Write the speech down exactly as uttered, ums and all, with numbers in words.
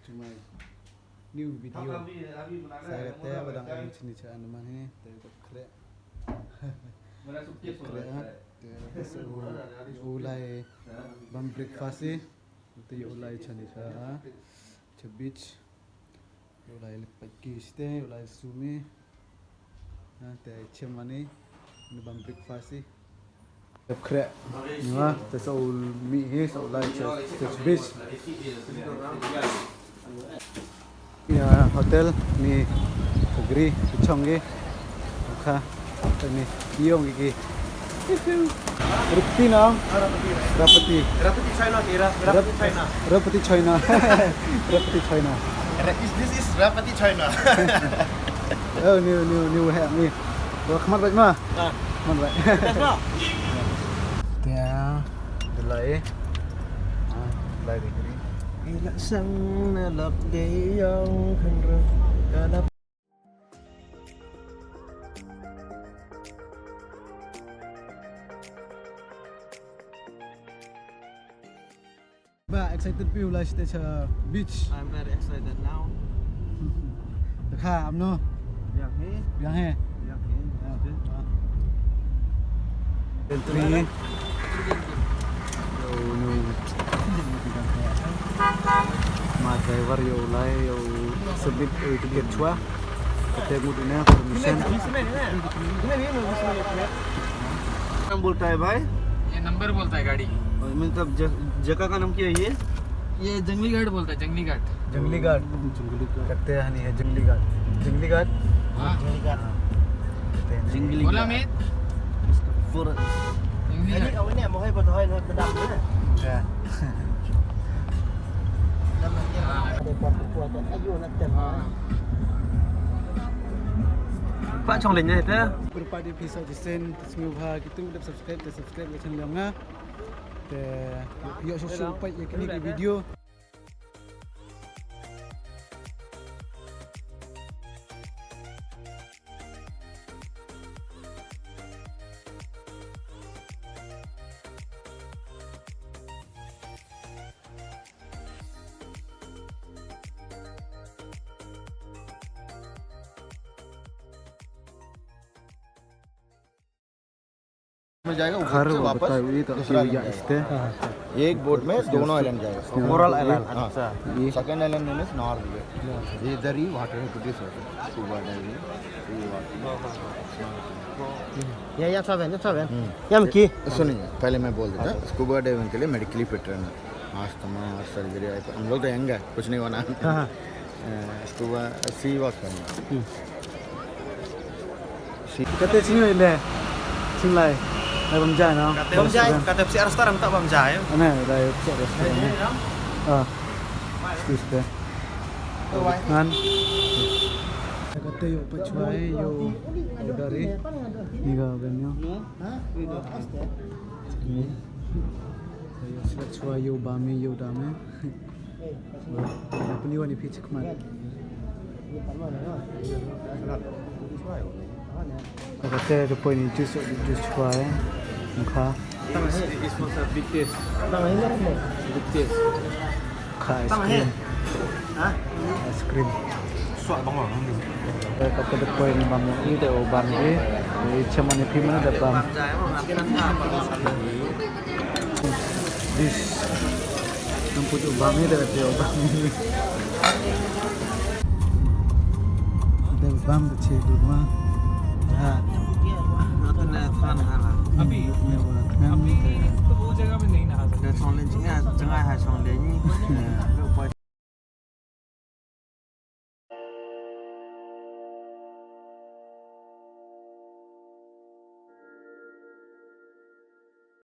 To my new video. Sa kate wa dang ai chini cha Andaman hi, te dap khreh. Dap khreh, ah. Te, te sa u, u lai bam breakfast hi. Te u lai chani cha, ah, cha beach. U lai le paki ste, u lai sumi. Ah, te chem mani, ni bam breakfast hi. Dap khreh. Ni wa, te sa u mih hi, sa u lai church, church beach. Ya, hotel ni pagri, pichong gi. Ka, ni, yong gi. Rupti na? Rapati. Rapati China, Rapati China. Rapati China. Rapati China. This is Rapati China. Oh, new, new, new hair ni. Wa khmat bait ma. Ah. Khmat bait. Tia, delai. Ah, delai di kiri. Ila sang na lap de yong khandra. Kalap. Ba excited phi u lai stage, uh, beach. I'm very excited now. Dekha, amno? Biang he. Biang he. Biang he. Ya. Entry. Yo, no. Ma driver yo lai, yo submit, yo ticket chwa. Kate mut ina permission. नाम बोलता है भाई? ये नंबर बोलता है गाड़ी। और मतलब ज-, जगह का नाम क्या है ये? ये जंगली घाट बोलता है, जंगली घाट। जंगली घाट। जंगली घाट। कते हनी है जंगली घाट। जंगली घाट। हाँ। जंगली घाट। कते हनी। जंगली बोला घाट। मैं? पूरा। जंगली घाट। नहीं, नहीं, मोहे बताओ ना, कदम ना। क्या? Pak chong le nya te. Pyrpad i phi sa jisen, te sngewbha kitu dep subscribe, te subscribe ka channel yong nga. Te yoh shuh shuh pait ya kini ki video. में जाएगा, उधर से वापस दूसरा आइलैंड जाएगा। ये एक बोट में दोनों आइलैंड जाएगा। कोरल आइलैंड, हाँ। अच्छा। Second island name is north Bet. ये इधर ही वाटर है, टुडे सोचो, स्कूबा डाइविंग, ये वाटर। या, या, सब है, सब है। हम्म। या, हम की? सुनिए, पहले मैं बोल देता हूँ, स्कूबा डाइविंग के लिए मेडिकली फिट रहना, अस्थमा और सर्जरी, हम लोग तो यंग है, कुछ नहीं होना। हाँ, हाँ। अ, स्कूबा, सी वॉक करना। हम्म। Kate chini le, chini lai. Lai bam jai na. Kate bam jai, kate psiar star am ta bam jai. Ane, lai psiar star. Ah. Excuse te. Ngan. Kate yo pachwai, yo dari. Ni ga ben yo. Ni. Yo pachwai, yo bami, yo dame. Puni wan i phi chikmat. Kate da poi ni juice, juice chwa e. Mkha. It's for the big taste. Big taste. Kha ice cream. Ice cream. Kate da poi ni bam i te o bam i. I chaman i phi mana da bam. This. Namput u bam hi da, te u bam hi. Da u bam da che du ma. Ha. Api. Api to wo jaga mein nahi naha sakte. Chonglin chi ha, jangai ha Chonglin.